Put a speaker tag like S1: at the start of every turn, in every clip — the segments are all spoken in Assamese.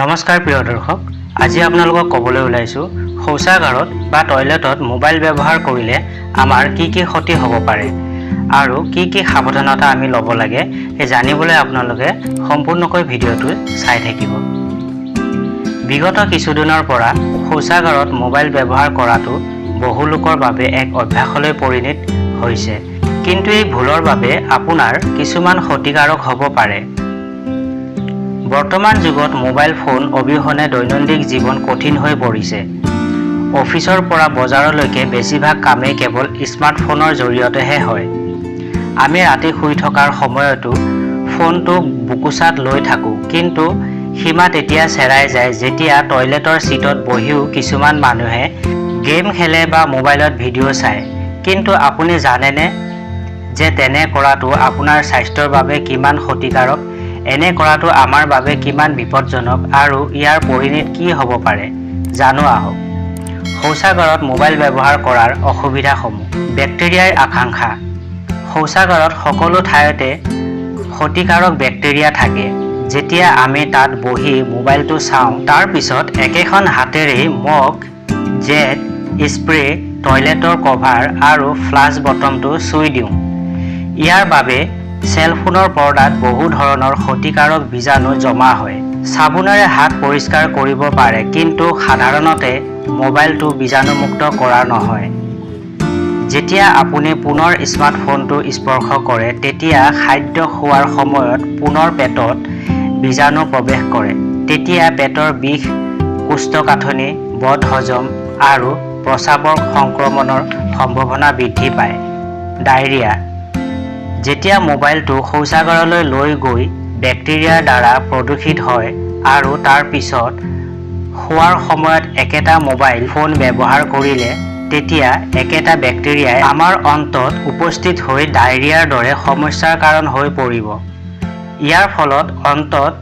S1: নমস্কাৰ প্ৰিয় দৰ্শক, আজি আপোনালোকক ক'বলৈ ওলাইছোঁ শৌচাগাৰত বা টয়লেটত মোবাইল ব্যৱহাৰ কৰিলে আমাৰ কি কি ক্ষতি হ'ব পাৰে আৰু কি কি সাৱধানতা আমি ল'ব লাগে। সেই জানিবলৈ আপোনালোকে সম্পূৰ্ণকৈ ভিডিঅ'টো চাই থাকিব। বিগত কিছুদিনৰ পৰা শৌচাগাৰত মোবাইল ব্যৱহাৰ কৰাটো বহু লোকৰ বাবে এক অভ্যাসলৈ পৰিণত হৈছে। কিন্তু এই ভুলৰ বাবে আপোনাৰ কিছুমান ক্ষতিকাৰক হ'ব পাৰে। বৰ্তমান যুগত মোবাইল ফোন অবিহনে দৈনন্দিন জীৱন কঠিন হৈ পৰিছে। অফিচৰ পৰা বজাৰলৈকে বেছিভাগ কামেই কেৱল স্মাৰ্টফোনৰ জৰিয়তেহে হয়। আমি ৰাতি শুই থকাৰ সময়তো ফোনটো বোকোচাত লৈ থাকোঁ। কিন্তু সীমা তেতিয়া চেৰাই যায় যেতিয়া টয়লেটৰ চিটত বহিও কিছুমান মানুহে গেম খেলে বা মোবাইলত ভিডিঅ' চায়। কিন্তু আপুনি জানেনে যে তেনে কৰাটো আপোনাৰ স্বাস্থ্যৰ বাবে কিমান ক্ষতিকাৰক, এনে কৰাটো আমাৰ বাবে কিমান বিপদজনক আৰু ইয়াৰ পৰিণতি কি হ'ব পাৰে? জানো আহক। শৌচাগাৰত মোবাইল ব্যৱহাৰ কৰাৰ অসুবিধাসমূহ। বেক্টেৰিয়াৰ আশংকা। শৌচাগাৰত সকলো ঠাইতে ক্ষতিকাৰক বেক্টেৰিয়া থাকে। যেতিয়া আমি তাত বহি মোবাইলটো চাওঁ, তাৰ পিছত একেখন হাতেৰেই মগ, জেট স্প্ৰে, টয়লেটৰ কভাৰ আৰু ফ্লাছ বটমটো চুই দিওঁ। ইয়াৰ বাবে চেলফোনৰ পৰ্দাত বহু ধৰণৰ ক্ষতিকাৰক বীজাণু জমা হয়। চাবোনেৰে হাত পৰিষ্কাৰ কৰিব পাৰে, কিন্তু সাধাৰণতে মোবাইলটো বীজাণুমুক্ত কৰা নহয়। যেতিয়া আপুনি পুনৰ স্মাৰ্টফোনটো স্পৰ্শ কৰে, তেতিয়া খাদ্য খোৱাৰ সময়ত পুনৰ পেটত বীজাণু প্ৰৱেশ কৰে। তেতিয়া পেটৰ বিষ, কোষ্ঠকাঠিন্য, বদহজম আৰু প্ৰস্ৰাৱৰ সংক্ৰমণৰ সম্ভাৱনা বৃদ্ধি পায়। ডায়েৰিয়া। যেতিয়া মোবাইলটো শৌচাগাৰলৈ লৈ গৈ বেক্টেৰিয়াৰ দ্বাৰা প্ৰদূষিত হয় আৰু তাৰ পিছত শোৱাৰ সময়ত একেটা মোবাইল ফোন ব্যৱহাৰ কৰিলে, তেতিয়া একেটা বেক্টেৰিয়াই আমাৰ অন্ত্ৰত উপস্থিত হৈ ডায়েৰিয়াৰ দৰে সমস্যাৰ কাৰণ হৈ পৰিব। ইয়াৰ ফলত অন্ত্ৰত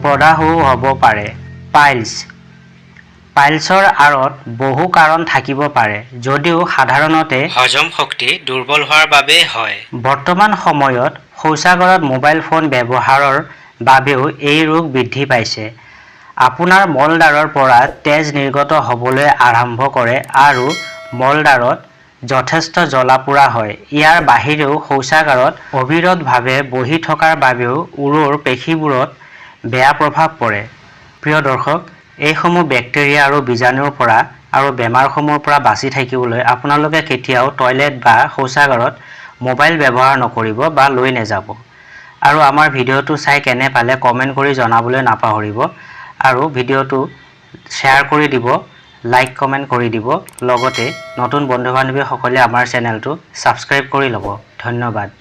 S1: প্ৰদাহও হ'ব পাৰে। পাইলছ। পাইলছৰ আঁৰত বহু কাৰণ থাকিব পাৰে যদিও সাধাৰণতে হজম শক্তি দুৰ্বল হোৱাৰ বাবেই হয়। বৰ্তমান সময়ত শৌচাগাৰত মোবাইল ফোন ব্যৱহাৰৰ বাবেও এই ৰোগ বৃদ্ধি পাইছে। আপোনাৰ মলদ্বাৰৰ পৰা তেজ নিৰ্গত হ'বলৈ আৰম্ভ কৰে আৰু মলদ্বাৰত যথেষ্ট জ্বলা-পোৰা হয়। ইয়াৰ বাহিৰেও শৌচাগাৰত অবিৰতভাৱে বহি থকাৰ বাবেও উৰুৰ পেশীবোৰত বেয়া প্ৰভাৱ পৰে। প্ৰিয় দৰ্শক, এইসমূহ বেক্টেৰিয়া আৰু বীজাণুৰ পৰা আৰু বেমাৰসমূহৰ পৰা বাচি থাকিবলৈ আপোনালোকে কেতিয়াও টয়লেট বা শৌচাগাৰত মোবাইল ব্যৱহাৰ নকৰিব বা লৈ নাযাব। আৰু আমাৰ ভিডিঅ'টো চাই কেনে পালে কমেণ্ট কৰি জনাবলৈ নাপাহৰিব আৰু ভিডিঅ'টো শ্বেয়াৰ কৰি দিব, লাইক, কমেণ্ট কৰি দিব। লগতে নতুন বন্ধু বান্ধৱীসকলে আমাৰ চেনেলটো ছাবস্ক্ৰাইব কৰি ল'ব। ধন্যবাদ।